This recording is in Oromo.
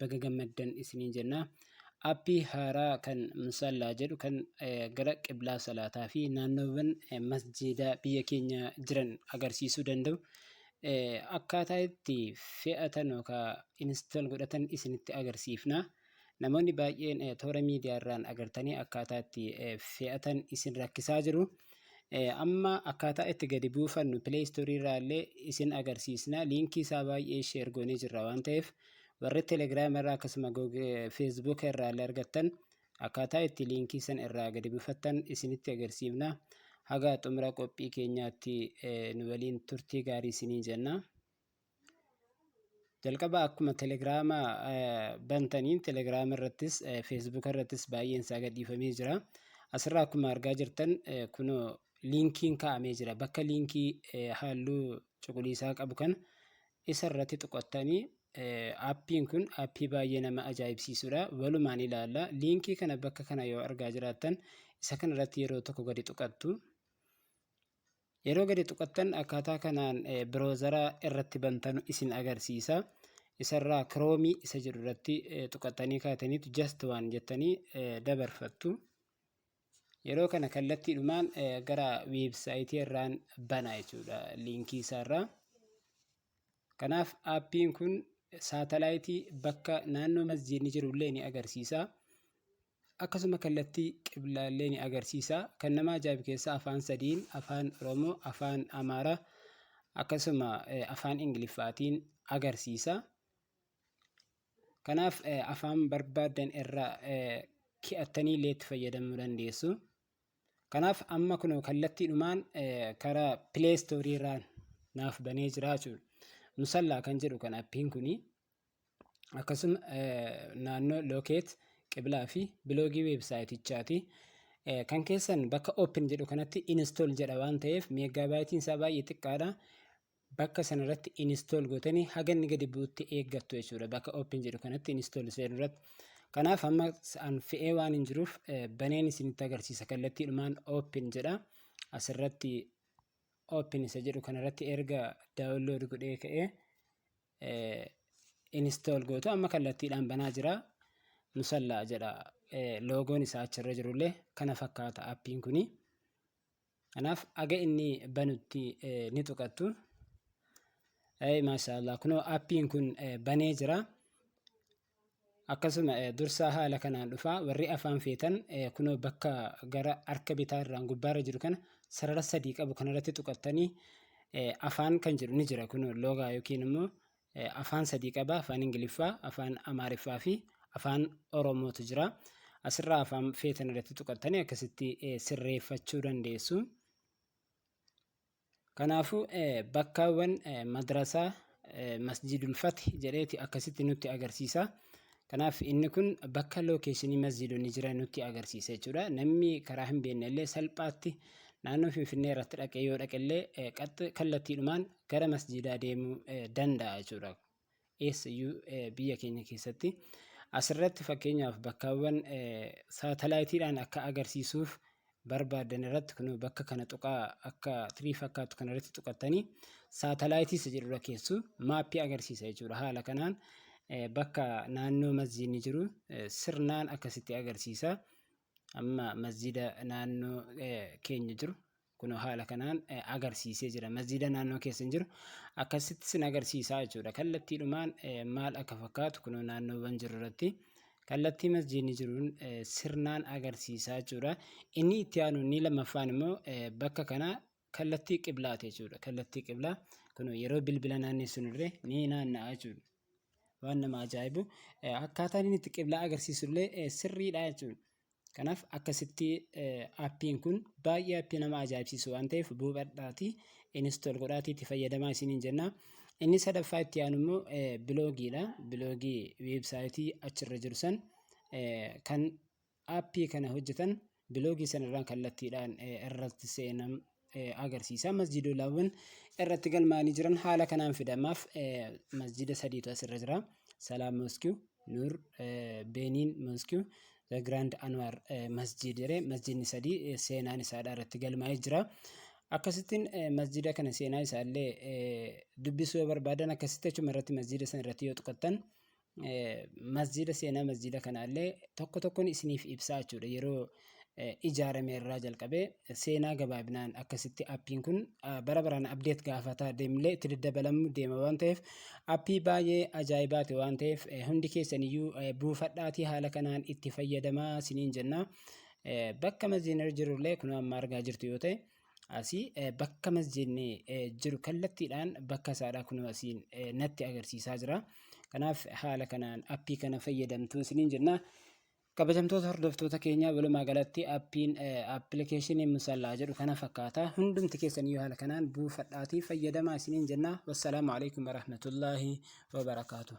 baga gammaddan isiniin jenna. Aappii haaraa kan Musallaa jedhu kan gara qiblaa salaataa fi naannoowwan masjiidaa biyya keenya jiran agarsiisuu danda'u akkaataa itti fe'atan yookaan install godhatan isinitti agarsiifna. Namoonni baay'een toora miidiyaa irraan agartanii akkaataa itti fe'atan isin rakkisaa jiru. Amma akkaataa itti gadi buufannu Play Store irraa illee isin agarsiisna. Liinkii isaa baay'ee share goonee jirra waan ta'eef, warri Telegram irraa akkasuma Facebook irraa illee argattan, akkaataa itti liinkii san irraa gadi buufattan isinitti agarsiifna. Haga xumura qophii keenyaatti nu waliin turtii gaarii isinii jenna. Jalqaba akkuma Telegiraama bantaniin Telegiraama irrattis Facebook irrattis baay'een isaa gadhiifamee jira. Asirraa akkuma argaa jirtan kunoo liinkiin kaa'amee jira. Bakka liinkii halluu cuquliisaa qabu kana isa irratti tuqattanii, aappiin kun aappii baay'ee nama ajaa'ibsiisudha. Walumaan ilaalla. Liinkii kana bakka kana yoo argaa jiraattan, isa kana irratti yeroo tokko gadi tuqattu. Yeroo gadi tuqattan akkaataa kanaan browser irratti bantanu isin agarsiisa. Isarraa Chrome isa jedhu irratti tuqattanii kaataniitu just waan jettanii dabarfattu. Yeroo kana kallattiidhumaan gara weebsaayitii irraan bana jechuudha liinkii isaarraa. Kanaaf aappiin kun saatalaayitii bakka naannoo masjiidni jiru illee ni agarsiisa. Akkasuma kallattii qiblaallee ni agarsiisa. Kan nama ajaa'ibu keessaa afaan sadiin, Afaan Oromoo, Afaan Amaaraa, akkasuma Afaan Ingiliffaatiin agarsiisa. Kanaaf afaan barbaaddan irraa ki'attanii illee itti fayyadamuu dandeessu. Kanaaf amma kunoo kallattiidhumaan karaa Play Store irraan naaf banee jira jechuudha. Musallaa kan jedhu kan appiin kuni akkasuma naannoo locate qiblaa fi biloogii weebsaayitichaati. Kan keessan bakka open jedhu kanatti install jedha waan ta'eef, meeggaabaaytiin isaa baay'ee xiqqaadha. Bakka sanarratti install gootanii haga inni gadi bu'utti eeggattu jechuudha. Bakka open jedhu kanatti install seenu irratti. Kanaaf amma an fe'ee waan hin jiruuf baneen isinitti agarsiisa, kallattiidhumaan open jedha. Asirratti open isa jedhu kanarratti erga download godhee ka'ee install gootu, amma kallattiidhaan banaa jira. Musallaa jedha, loogoon isaa achirra jirullee kana fakkaata appiin kuni. Kanaaf aga inni banutti ni tuqattu. Maashaallah, kunoo appiin kun banee jira. Akkasuma dursaa haala kanaan dhufa. Warri afaan feetan kunoo bakka gara harka bitaa irraan gubbaarra jiru kana, sarara sadii qabu kanarratti tuqattanii, afaan kan jedhu ni jira. Kunoo loogaa yookiin immoo afaan sadii qaba: Afaan Ingiliffaa, Afaan Amaariffaa fi Afaan Oromootu jira. Asirraa afaan feetan irratti tuqattanii akkasitti sirreeffachuu dandeessu. Kanaafuu bakkaawwan madrasaa Masjidul Fath jedheeti akkasitti nutti agarsiisa. Kanaaf inni kun bakka lookeeshinii masjidonni jiran nutti agarsiisa jechuudha. Namni karaa hin beekne illee salphaatti naannoo Finfinnee irratti dhaqee yoo dhaqe illee kallattiidhumaan gara masjidaa deemuu danda'a jechuudha. Eessayyuu biyya keenya keessatti. Asirratti fakkeenyaaf bakkaawwan saatalaayitiidhaan akka agarsiisuuf barbaadan irratti kun bakka kana tuqaa akka tirii fakkaatu kana irratti tuqattanii saatalaayitii isa jedhurra keessu, maappii agarsiisa jechuudha. Haala kanaan bakka naannoo masjiidni jiru sirnaan akkasitti agarsiisa. Amma masjiida naannoo keenya jiru kun haala kanaan agarsiisee jira. Masjiida naannoo keessan jiru akkasitti sin agarsiisaa jechuudha. Kallattiidhumaan maal akka fakkaatu kunoo naannoowwan jiru irratti kallattii masjiidni jiruun sirnaan agarsiisaa jechuudha. Inni itti aanu, inni lammaffaan immoo bakka kana kallattii qiblaati jechuudha. Kallattii qiblaa kun yeroo bilbila naannessu illee ni naanna'a jechuudha. Waan nama ajaa'ibu, akkaataan inni itti qiblaa agarsiisu illee sirriidha jechuudha. Kanaaf akkasitti aappiin kun baay'ee aappii nama ajaa'ibsiisu waan ta'eef, buufadhaatii install godhaatii itti fayyadamaa isiniin jenna. Inni sadaffaa itti aanu immoo biloogiidha. Biloogii weebsaayitii achirra jiru san kan aappii kana hojjetan biloogii sanarraan kallattiidhaan irratti seenam agarsiisa. Masjiidolaawwan irratti galmaa'anii jiran haala kanaan fidamaaf masjiida sadiitu asirra jira. Salaam Mosque, Nur Beeniin Mosque, The Grand Anwar Masjid jedhee masjidni sadii seenaan isaadha irratti galmaa'ee jira. Akkasittiin masjida kana seenaa isaallee dubbisuu yoo barbaadan, akkasitti achuma irratti masjida sana irratti yoo tuqattan Masjiida, seenaa masjiida kanaallee tokko tokkoon isiniif ibsaa jechuudha. Yeroo ijaarame irraa jalqabee seenaa gabaabinaan akkasitti appiin kun bara baraan update gaafataa deemillee itti daddabalamuu deema waan ta'eef, appii baay'ee ajaa'ibaati waan ta'eef, hundi keessaniyyuu buufadhaatii haala kanaan itti fayyadamaa isiniin jenna. Bakka masjiidni jirullee kun amma argaa jirtu yoo ta'e, asii bakka masjiidni jiru kallattiidhaan bakka isaadha kun asiin natti agarsiisaa jira. Kanaaf haala kanaan appii kana fayyadamtuu isiniin jenna. Kabajamtoota hordoftoota keenya, walumaa galatti appiin appilikeeshinii Musallaa jedhu kana fakkaata. Hundumti keessaniyyuu haala kanaan buufadhaatii fayyadamaa isiniin jenna. Wassalaamu alaikum warahmatullaahi wabarakaatu.